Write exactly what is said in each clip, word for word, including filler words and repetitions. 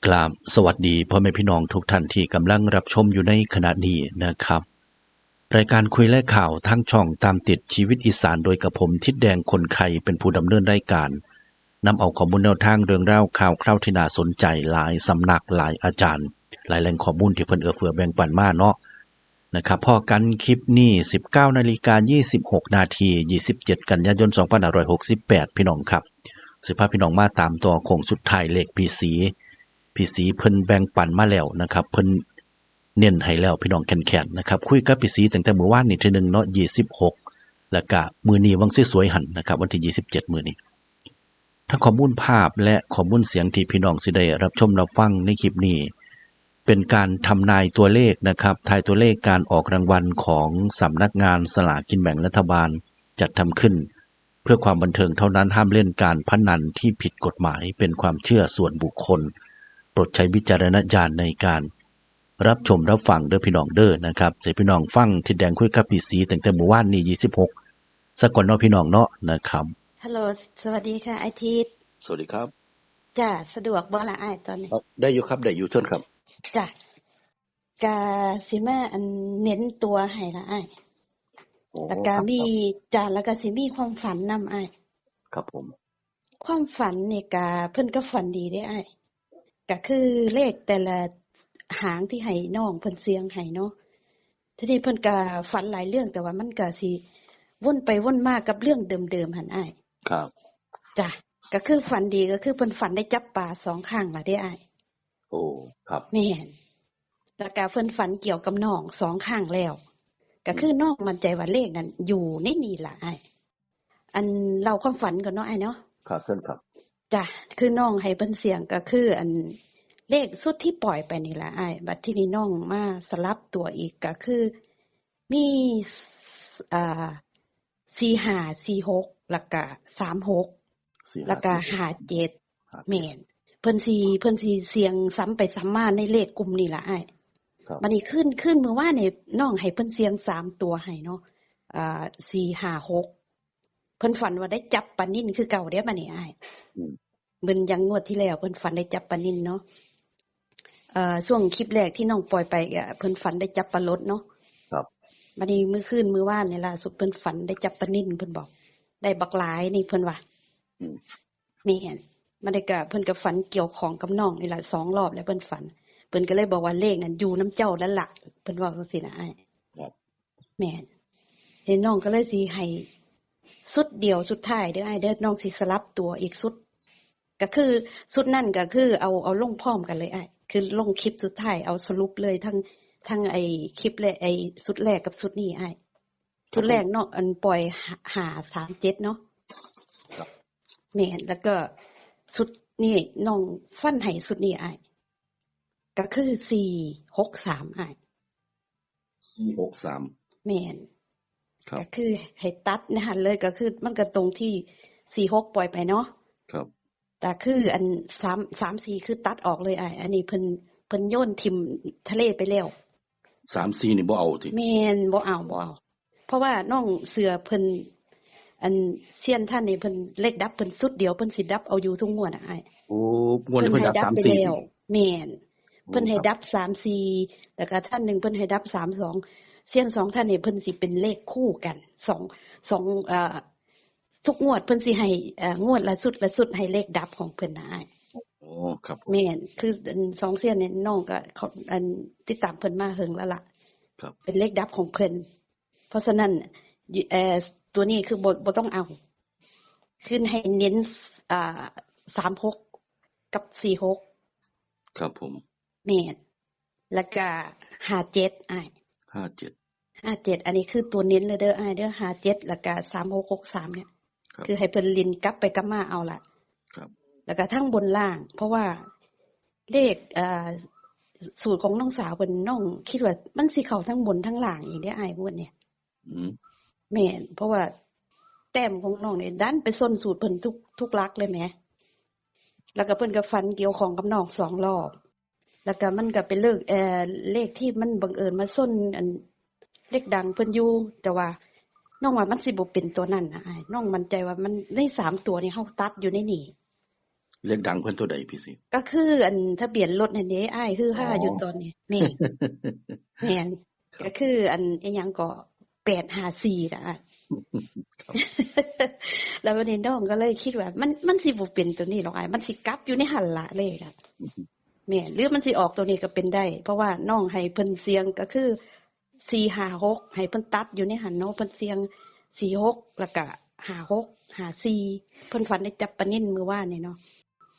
กราบสวัสดีพ่อแม่พี่น้องทุกท่านที่กำลังรับชมอยู่ในขณะนี้นะครับ รายการคุยและข่าวทางช่องตามติดชีวิตอีสานโดยกับผมทิดแดงคนไข่เป็นผู้ดำเนินรายการ นำเอาข้อมูลแนวทางเรื่องราวข่าวคราวที่น่าสนใจหลายสำนักหลายอาจารย์ หลายแหล่งข้อมูลที่เพิ่นเอื้อเฟื้อแบ่งปันมาเนาะนะครับ พ้อกันคลิปนี้ สิบเก้านาฬิกายี่สิบหกนาที ยี่สิบเจ็ดกันยายนสองพันห้าร้อยหกสิบแปด พี่น้องครับ สิพาพี่น้องมาตามต่อโค้งสุดท้ายเลขพี่ศรี พี่ศรีเพิ่นแบ่งปันมาแล้วนะครับ เพิ่นเน้นให้แล้วพี่น้องแขนๆนะครับ คุยกับพี่ศรีตั้งแต่มื้อวานนี้เทื่อหนึ่งเนาะ ยี่สิบหก แล้วก็มื้อนี้วังสวยๆหั่นนะครับ วันที่ยี่สิบเจ็ดมื้อนี้ ทั้งข้อมูลภาพและข้อมูลเสียงที่พี่น้องสิได้รับชมรับฟังในคลิปนี้ เป็นการทำนายตัวเลขนะครับ ทายตัวเลขการออกรางวัลของสำนักงานสลากกินแบ่งรัฐบาล จัดทำขึ้น เพื่อความบันเทิงเท่านั้น ห้ามเล่นการพนันที่ผิดกฎหมาย เป็นความเชื่อส่วนบุคคล โปรดใช้วิจารณญาณในการรับชมรับฟังเด้อพี่น้องเด้อนะครับ สิให้พี่น้องฟังทิดแดงคุยกับพี่ศรีตั้งแต่มื้อวานนี้ ยี่สิบหก ซะก่อนเนาะพี่น้องเนาะนะครับ ฮัลโหล สวัสดีค่ะ อาทิตย์ สวัสดีครับ จ้ะ สะดวกบ่ล่ะอ้ายตอนนี้ เอ่อ ได้อยู่ครับ ได้อยู่ เชิญครับ จ้ะ กะสิมาอันเน้นตัวให้ละอ้าย โอ้ แล้วกะ ครับ มี ครับ จ้ะ แล้วกะสิมีความฝันนำอ้าย ครับผม ความฝันนี่กะเพิ่นก็ฝันดีเด้อ้าย กะคือเลขแต่ละหางที่ให้น้องเพิ่นเสี่ยงให้เนาะ ทีนี้เพิ่นกะฝันหลายเรื่อง แต่ว่ามันกะสิวนไปวนมากับเรื่องเดิมๆหั่นอ้าย ครับ จ้ะ กะคือฝันดี กะคือเพิ่นฝันได้จับปลาสองครั้งละเด้อ้าย โอ้ ครับ แม่น แล้วกะเพิ่นฝันเกี่ยวกับน้องสองครั้งแล้ว กะคือ อืม น้องมั่นใจว่าเลขนั้นอยู่ในนี่ล่ะอ้าย อันเล่าความฝันก่อนเนาะอ้ายเนาะ ครับ เชิญครับ จ้ะ คือน้องให้เพิ่นเสี่ยงกะคืออันเลขชุดที่ปล่อยไปนี่ล่ะอ้าย บัดทีนี้น้องมาสลับตัวอีกกะคือ มี อ่า สี่ห้า สี่หก แล้วกะ สามหก สี่ห้า แล้วกะ สี่หก ห้าเจ็ด ห้าเจ็ด แม่น เพิ่นสิ เพิ่นสิเสี่ยงซ้ำไปซ้ำมาในเลขกลุ่มนี่ล่ะอ้าย ครับ บัดนี้คืน คืนมื้อวานนี่น้องให้เพิ่นเสี่ยงสามตัวให้เนาะ อ่า สี่ห้าหก เพิ่นฝันว่าได้จับปลานิลคือเก่าเด้บัดนี้อ้าย อืม เหมือนอย่างงวดที่แล้วเพิ่นฝันได้จับปลานิลเนาะ เอ่อ ช่วงคลิปแรกที่น้องปล่อยไป เอ่อ เพิ่นฝันได้จับปลาลดเนาะ ครับ บัดนี้มื้อคืนมื้อวานนี่ล่าสุดเพิ่นฝันได้จับปลานิล เพิ่นบอก ได้บักหลายนี่เพิ่นว่า อืม แม่น บัดนี้กะเพิ่นกะฝันเกี่ยวข้องกับน้องนี่ล่ะสองรอบแล้วเพิ่นฝัน เพิ่นกะเลยบอกว่าเลขนั้นอยู่นำเจ้าแล้วล่ะ เพิ่นเว้าจั่งซี้นะอ้าย ครับ แม่น เห็นน้องกะเลยสิให้ชุดเดียวสุดท้ายเด้ออ้ายเด้อ น้องสิสลับตัวอีกชุด กะคือชุดนั้นกะคือเอา เอาลงพร้อมกันเลยอ้าย คือลงคลิปสุดท้าย เอาสรุปเลยทั้ง ทั้งไอ้คลิปแรก ไอ้ชุดแรกกับชุดนี้อ้าย ชุดแรกเนาะ อันปล่อยห้า ห้าสามเจ็ดเนาะ ครับ แม่น แล้วกะชุดนี้น้องฟันให้ชุดนี้อ้าย กะคือสี่หกสามอ้าย สี่หกสาม แม่น ครับ กะคือให้ตัดในหั่นเลย กะคือมันกะตรงที่สี่หกปล่อยไปเนาะ ครับ แต่คืออันสาม สามสี่คือตัดออกเลยอ้าย อันนี้เพิ่น เพิ่นโยนถิ่มทะเลไปแล้ว สามสี่นี่บ่เอาติ แม่น บ่เอา บ่เอา เพราะว่าน้องเชื่อเพิ่น อันเซียนท่านนี่เพิ่นเลขดับเพิ่นชุดเดียว เพิ่นสิดับเอาอยู่ทุกงวดอะอ้าย โอ้ งวดนี้เพิ่นดับ เพิ่นให้ดับไป สามสี่ แล้ว แม่น โอ้ เพิ่นให้ ครับ ดับสามสี่ แล้วกะท่านหนึ่งเพิ่นให้ดับสามสอง เซียนสองท่านนี่เพิ่นสิเป็นเลขคู่กัน สอง สอง เอ่อ ทุกงวดเพิ่นสิให้ เอ่อ งวดละชุดละชุดให้เลขดับของเพิ่นนะอ้าย โอ้ ครับผม แม่น คืออันสองเซียนนี่น้องกะเขา อันติดตามเพิ่นมาเฮิงแล้วล่ะ ครับ เป็นเลขดับของเพิ่น เพราะฉะนั้น เอ่อ ตัวนี้คือบ่ บ่ต้องเอา คือให้เน้น อ่า สามหก กับ สี่หก ครับผม แม่น แล้วกะ ห้าเจ็ด อ้าย ห้าเจ็ด ห้าเจ็ด อันนี้คือตัวเน้นเลยเด้ออ้ายเด้อ ห้าเจ็ด แล้วกะ สามหกหกสาม เนี่ย ครับ คือให้เพิ่นเล่นกลับไปกลับมาเอาล่ะ ครับ แล้วกะทั้งบนล่าง เพราะว่าเลข อ่า สูตรของน้องสาวเพิ่น น้องคิดว่ามันสิเข้าทั้งบนทั้งล่างอีกเด้ออ้ายงวดเนี่ย อืม แม่น เพราะว่าแต้มของน้องนี่ดันไปชนสูตรเพิ่นทุก ทุกหลักเลยแหม แล้วกะเพิ่นกะฝันเกี่ยวข้องกับน้องสองรอบ แล้วกะมันกะเป็นเลข เอ่อ เลขที่มันบังเอิญมาชนอันเลขดังเพิ่นอยู่ แต่ว่าน้องว่ามันสิบ่เป็นตัวนั้นนะอ้าย น้องมั่นใจว่ามันในสามตัวนี่เฮาตัดอยู่ในนี่ เลขดังเพิ่นตัวใดพี่สิ ก็คืออันทะเบียนรถนั่นเด้อ้าย ฮือฮา อ๋อ อยู่ตอนนี้ แม่น แม่น ครับ ก็คืออันอิหยังก็ แปดห้าสี่ ล่ะอ้าย ครับ แล้ววันนี้น้องก็เลยคิดว่า มัน มันสิบ่เป็นตัวนี้หรอกอ้าย มันสิกลับอยู่ในหั่นละเลขอะ แม่น หรือมันสิออกตัวนี้ก็เป็นได้ เพราะว่าน้องให้เพิ่นเสี่ยงก็คือ สี่ห้าหก ให้เพิ่นตัดอยู่ในหั่นเนาะ เพิ่นเสี่ยง สี่หก แล้วก็ ห้าหก ห้าสี่ เพิ่นฝันได้จับปลานิลมื้อวานนี่เนาะ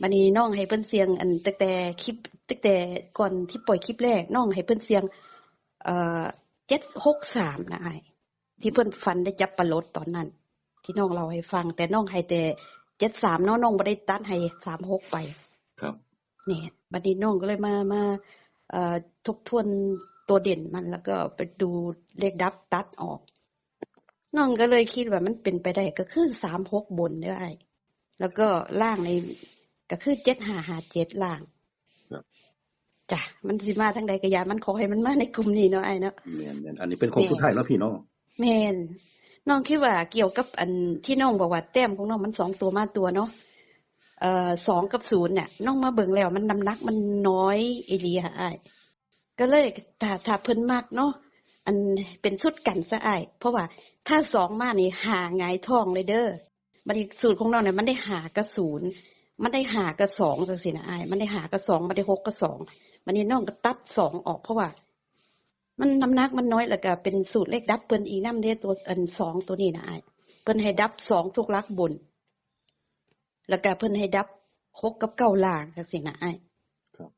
บัดนี้น้องให้เพิ่นเสี่ยง อันตั้งแต่คลิป ตั้งแต่ก่อนที่ปล่อยคลิปแรก น้องให้เพิ่นเสี่ยง เอ่อ เจ็ดหกสาม นะอ้าย ที่เพิ่นฝันได้จับปลาโลดตอนนั้น ที่น้องเล่าให้ฟัง แต่น้องให้แต่ เจ็ดสาม เนาะ น้องบ่ได้ตัดให้ สามหก ไป ครับ แม่น บัดนี้น้องก็เลยมา มา เอ่อ ทบทวนตัวเด่นมัน แล้วก็ไปดูเลขดับตัดออก น้องก็เลยคิดว่ามันเป็นไปได้ก็คือ สามหก บนเด้ออ้าย แล้วก็ล่างนี่ก็คือ เจ็ดห้าห้าเจ็ด ล่าง ครับ จ้ะ มันสิมาทางใดก็อย่ามัน ขอให้มันมาในกลุ่มนี้เนาะอ้ายเนาะ แม่นๆ อันนี้เป็นโค้งสุดท้ายเนาะพี่เนาะ แม่น น้องคิดว่าเกี่ยวกับอันที่น้องบอกว่าแต้มของน้องมันสองตัวมาตัวเนาะ เอ่อ สองกับศูนย์เนี่ย น้องมาเบิ่งแล้วมันน้ำหนักมันน้อยอีหลีค่ะอ้าย ก็เลยถ้า ถ้าเพิ่นมักเนาะ อันเป็นชุดกันซะอ้าย เพราะว่าถ้าสองมานี่ ห้าหงายท้องเลยเด้อ บัดนี้สูตรของน้องเนี่ยมันได้ ห้า กับ ศูนย์ มันได้ ห้า กับ สอง จังซี่นะอ้าย มันได้ ห้า กับ สอง มันได้ หก กับ สอง บัดนี้น้องก็ตัด สอง ออก เพราะว่า มันน้ำหนักมันน้อย แล้วก็เป็นสูตรเลขดับเพิ่นอีกนำเด้ ตัวอัน สอง ตัวนี้นะอ้าย เพิ่นให้ดับ สอง ทุกหลักบน แล้วก็เพิ่นให้ดับ หก กับ เก้า ล่างจังซี่นะอ้าย ครับ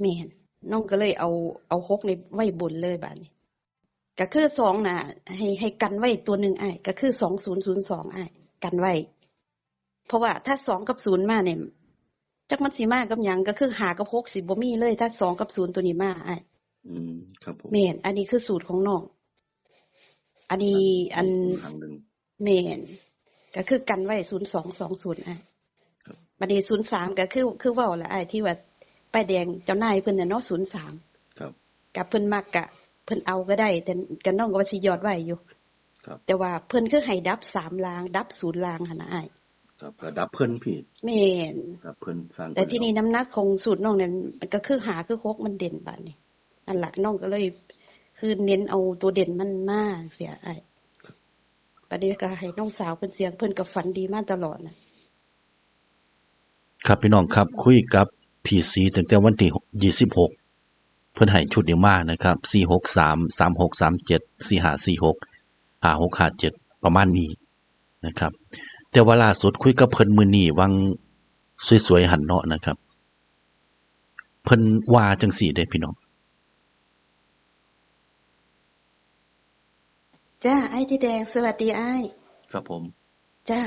แม่น น้องก็เลยเอา เอา หก นี่ไว้บนเลยบัดนี้ ก็คือ สอง น่ะ ให้ ให้กันไว้ตัวหนึ่งอ้าย ก็คือ สองศูนย์ศูนย์สอง อ้าย กันไว้ เพราะว่าถ้า สอง กับ ศูนย์ มาเนี่ย จักมันสิมากับหยัง ก็คือ ห้า กับ หก สิบ่มีเลย ถ้า สอง กับ ศูนย์ ตัวนี้มาอ้าย อืม ครับผม แม่น อันนี้คือสูตรของน้อง อันนี้อัน ทางหนึ่ง แม่น ก็คือกันไว้ ศูนย์สอง สองศูนย์ อ้าย ครับ บัดนี้ ศูนย์สาม ก็คือ คือเว้าล่ะอ้าย ที่ว่าป้ายแดงเจ้านายเพิ่นน่ะเนาะ ศูนย์สาม ครับ กับเพิ่นมักกะ เพิ่นเอาก็ได้ แต่กะน้องก็ว่าสิยอดไว้อยู่ ครับ แต่ว่าเพิ่นคือให้ดับ สาม ล่าง ดับ ศูนย์ ล่างหั่นนะอ้าย ครับ ก็ดับเพิ่นพี่ แม่น ดับเพิ่นสร้าง แต่ เพิ่น ที่นี่ เอา น้ำหนักของสูตรน้องเนี่ยมันก็คือ ห้า คือ หก มันเด่นบัดนี้ นั่นล่ะ น้องก็เลยคือเน้นเอาตัวเด่นมันมาเสียอ้าย บัดนี้ก็ให้น้องสาวเพิ่นเสี่ยง เพิ่นก็ฝันดีมาตลอดน่ะ ครับพี่น้องครับ คุยกับพี่ศรีตั้งแต่วันที่ยี่สิบหก เพิ่นให้ชุดนี้มานะครับ สี่หกสาม สามหกสามเจ็ด สี่ห้าสี่หก ห้าหกห้าเจ็ด ประมาณนี้นะครับ แต่ว่าล่าสุดคุยกับเพิ่นมื้อนี้หว่างสวยๆหั่นเนาะนะครับ เพิ่นว่าจังซี่เด้พี่น้อง จ้า อ้ายที่แดง สวัสดีอ้าย ครับผม จ้า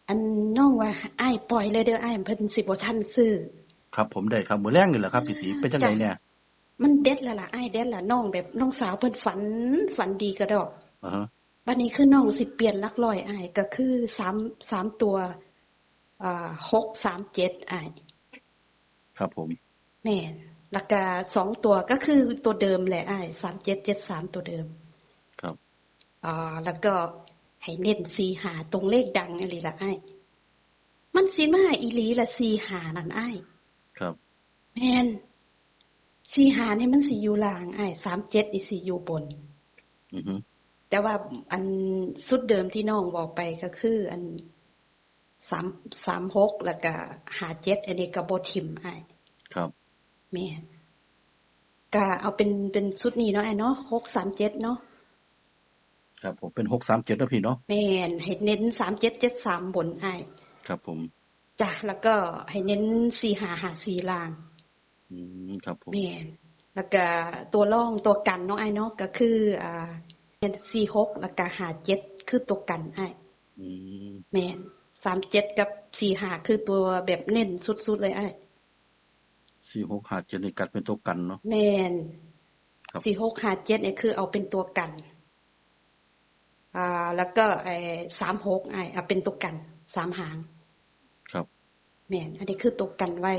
อันน้องว่าอ้ายปล่อยเลยเด้ออ้าย เพิ่นสิบ่ทันซื้อ ครับผม ได้ครับ มื้อแลงนี่แหละครับพี่ศรี เป็นจังได๋แน่ มันเด็ดแล้วล่ะอ้าย เด็ดล่ะ น้องแบบน้องสาวเพิ่นฝัน ฝันดีกะดอก อ่าฮะ บัดนี้คือน้องสิเปลี่ยนหลักร้อยอ้าย ก็คือสาม สามตัว อ่า หกสามเจ็ด อ้าย ครับผม แม่น แล้วก็สองตัวก็คือตัวเดิมแหละอ้าย สามเจ็ดเจ็ดสาม ตัวเดิม ครับ อ่า แล้วก็ให้เน้น สี่ห้า ตรงเลขดังอีหลีล่ะอ้าย มันสิมาอีหลีล่ะ สี่ห้า นั่นอ้าย ครับ แม่น สี่ห้า นี่มันสิอยู่ล่างอ้าย สามเจ็ด นี่สิอยู่บน อือฮึ แต่ว่าอันชุดเดิมที่น้องบอกไปก็คืออัน สาม สามหก แล้วก็ ห้าเจ็ด อันนี้ก็บ่ถิ่มอ้าย ครับ แม่น ก็เอาเป็น เป็นชุดนี้เนาะอ้ายเนาะ หกสามเจ็ด เนาะ ครับผม เป็น หกสามเจ็ด เนาะพี่เนาะ แม่น ให้เน้น สามเจ็ดเจ็ดสาม บนอ้าย ครับผม จ้ะ แล้วก็ให้เน้น สี่ห้าห้าสี่ ล่าง อืม ครับผม แม่น แล้วก็ตัวรองตัวกันเนาะอ้ายเนาะ ก็คือ อ่า สี่หก แล้วก็ ห้าเจ็ด คือตัวกันอ้าย อืม แม่น สามเจ็ดกับ สี่ห้า คือตัวแบบเน้นสุดๆเลยอ้าย สี่หกห้าเจ็ด นี่กันเป็นตัวกันเนาะ แม่น ครับ สี่หกห้าเจ็ด เนี่ยคือเอาเป็นตัวกัน อ่า แล้วก็ไอ้ สามหก อ้าย เอาเป็นตัวกัน สามหาง ครับ แม่น อันนี้คือตัวกันไว้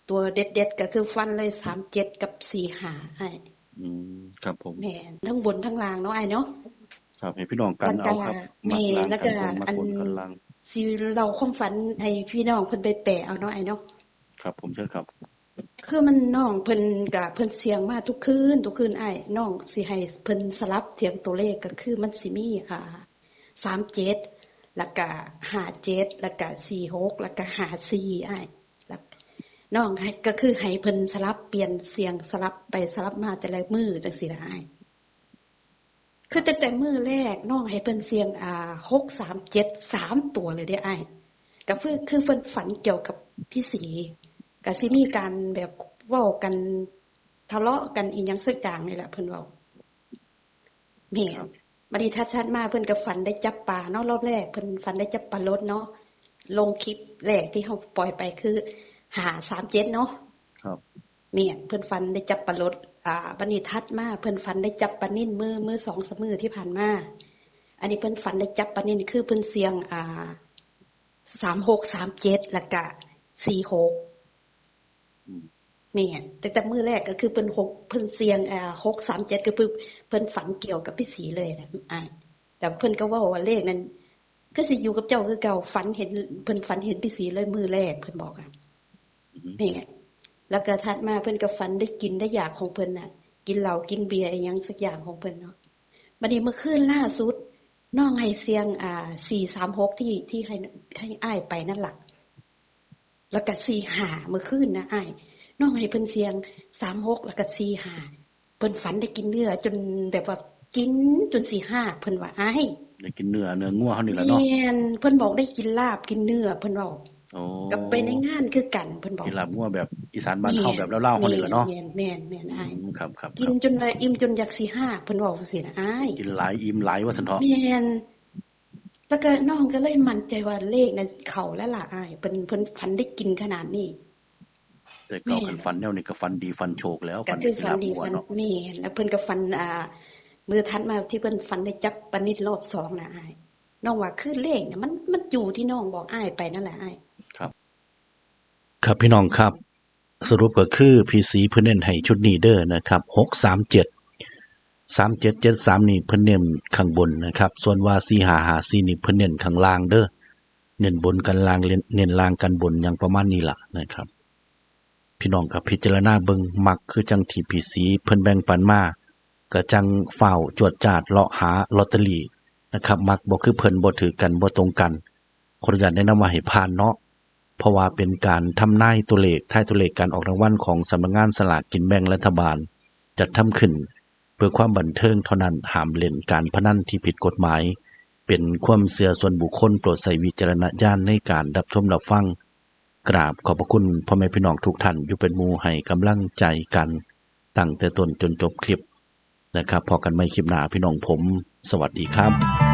ตัวเด็ดๆก็คือฟันเลย สามเจ็ดกับ สี่ห้า อ้าย อืม ครับผม แม่น ทั้งบนทั้งล่างเนาะอ้ายเนาะ ครับ ให้พี่น้องกันเอาครับ แม่น มักล่าง แล้วก็ กันบน มักบน อัน กันล่าง สิเล่าความฝันให้พี่น้องเพิ่นไปแปลเอาเนาะ อ้ายเนาะ ครับผม เชิญครับ คือมันน้องเพิ่นกะเพิ่นเสี่ยงมาทุกคืน ทุกคืนอ้าย น้องสิให้เพิ่นสลับเสี่ยงตัวเลข ก็คือมันสิมี อ่า สามเจ็ด แล้วกะ ห้าเจ็ด แล้วกะ สี่หก แล้วกะ ห้าสี่ อ้าย แล้วน้องให้ ก็คือให้เพิ่นสลับเปลี่ยนเสี่ยง สลับไปสลับมาแต่ละมื้อจั่งซี้ล่ะอ้าย คือตั้งแต่มื้อแรกน้องให้เพิ่นเสี่ยง อ่า หกสามเจ็ด สามตัวเลยเด้อ้าย ก็คือ คือเพิ่นฝันเกี่ยวกับพี่ศรี ก็สิมีการแบบเว้ากัน ทะเลาะกันอีหยังสักอย่างนี่แหละเพิ่นเว้า แม่น ครับ บัดนี้ถัดๆมาเพิ่นก็ฝันได้จับปลาเนาะ รอบแรกเพิ่นฝันได้จับปลาลดเนาะ ลงคลิปแรกที่เฮาปล่อยไปคือ ห้าสามเจ็ด เนาะ ครับ แม่น เพิ่นฝันได้จับปลาลด อ่า บัดนี้ถัดมาเพิ่นฝันได้จับปลานิล มื้อ มื้อสองสามมื้อที่ผ่านมา อันนี้เพิ่นฝันได้จับปลานิล คือเพิ่นเสี่ยง อ่า สามหกสามเจ็ด แล้วก็ สี่หก อืม แม่น ตั้งแต่มื้อแรกก็คือเพิ่นหก เพิ่นเสี่ยง อ่า หกสามเจ็ด ก็คือเพิ่นฝันเกี่ยวกับพี่ศรีเลยนะอ้าย แต่เพิ่นก็เว้าว่าเลขนั้น คือสิอยู่กับเจ้าคือเก่า ฝันเห็น เพิ่นฝันเห็นพี่ศรีเลยมื้อแรกเพิ่นบอกอะ อืม นี่ไง แล้วก็ถัดมาเพิ่นก็ฝันได้กินได้อยากของเพิ่นน่ะ กินเหล้ากินเบียร์อีหยังสักอย่างของเพิ่นเนาะ บัดนี้เมื่อคืนล่าสุด น้องให้เสี่ยง อ่า สี่สามหก ที่ ที่ให้ ให้อ้ายไปนั่นล่ะ แล้วก็ สี่ห้า เมื่อคืนนะอ้าย น้องให้เพิ่นเสี่ยง สามหก แล้วก็ สี่ห้า เพิ่นฝันได้กินเนื้อจนแบบว่ากินจนสิฮาก เพิ่นว่าอ้าย ได้กินเนื้อ เนื้องัวเฮานี่แหละเนาะ แม่น เพิ่นบอกได้กินลาบกินเนื้อ เพิ่นเว้า โอ้ ก็ไปในงานคือกัน เพิ่นบอก กินลาบงัวแบบอีสานบ้านเฮาแบบลาวๆเฮานี่แหละเนาะ แม่น แม่น แม่นอ้าย อืม ครับ ครับ กินจนว่าอิ่มจนอยากสิฮาก เพิ่นเว้าจั่งซี้นะอ้าย กินหลายอิ่มหลายว่าซั่นเถาะ แม่น แล้วก็น้องก็เลยมั่นใจว่าเลขนั้นเข้าแล้วล่ะอ้าย เพิ่น เพิ่นฝันได้กินขนาดนี้ แต่เก่า แม่น คันฝันแนวนี้ก็ฝันดีฝันโชคแล้ว ก็ ฝัน คือ ได้กิน ฝัน ลาบ ดี งัว ฝัน เนาะ แม่น แล้วเพิ่นก็ฝัน อ่า มื้อถัดมาที่เพิ่นฝันได้จับปลานิลรอบสองน่ะอ้าย น้องว่าคือเลขน่ะมัน มันอยู่ที่น้องบอกอ้ายไปนั่นแหละอ้าย ครับ ครับพี่น้องครับ สรุปก็คือพี่ศรีเพิ่นเน้นให้ชุดนี้เด้อนะครับ หกสามเจ็ด สามเจ็ดเจ็ดสาม นี่เพิ่นเน้นข้างบนนะครับ ส่วนว่า สี่ห้าห้าสี่ นี่เพิ่นเน้นข้างล่างเด้อ เน้นบนกันล่าง เน้น เน้นล่างกันบน หยังประมาณนี้ล่ะนะครับ พี่น้องก็พิจารณาเบิ่ง มักคือจั่งที่พี่ศรีเพิ่นแบ่งปันมา ก็จั่งฟ้าวจวดจาดเลาะหาลอตเตอรี่นะครับ มักบ่คือเพิ่น บ่ถือกัน บ่ตรงกัน ขออนุญาตแนะนำว่าให้ผ่านเนาะ เพราะว่าเป็นการทำนายตัวเลข ทายตัวเลขการออกรางวัลของสำนักงานสลากกินแบ่งรัฐบาล จัดทำขึ้นเพื่อความบันเทิงเท่านั้น ห้ามเล่นการพนันที่ผิดกฎหมาย เป็นความเชื่อส่วนบุคคล โปรดใช้วิจารณญาณในการรับชมรับฟัง กราบขอบพระคุณพ่อแม่พี่น้องทุกท่าน อยู่เป็นหมู่ให้กำลังใจกัน ตั้งแต่ต้นจนจบคลิปนะครับ พบกันใหม่คลิปหน้าพี่น้องผม สวัสดีครับ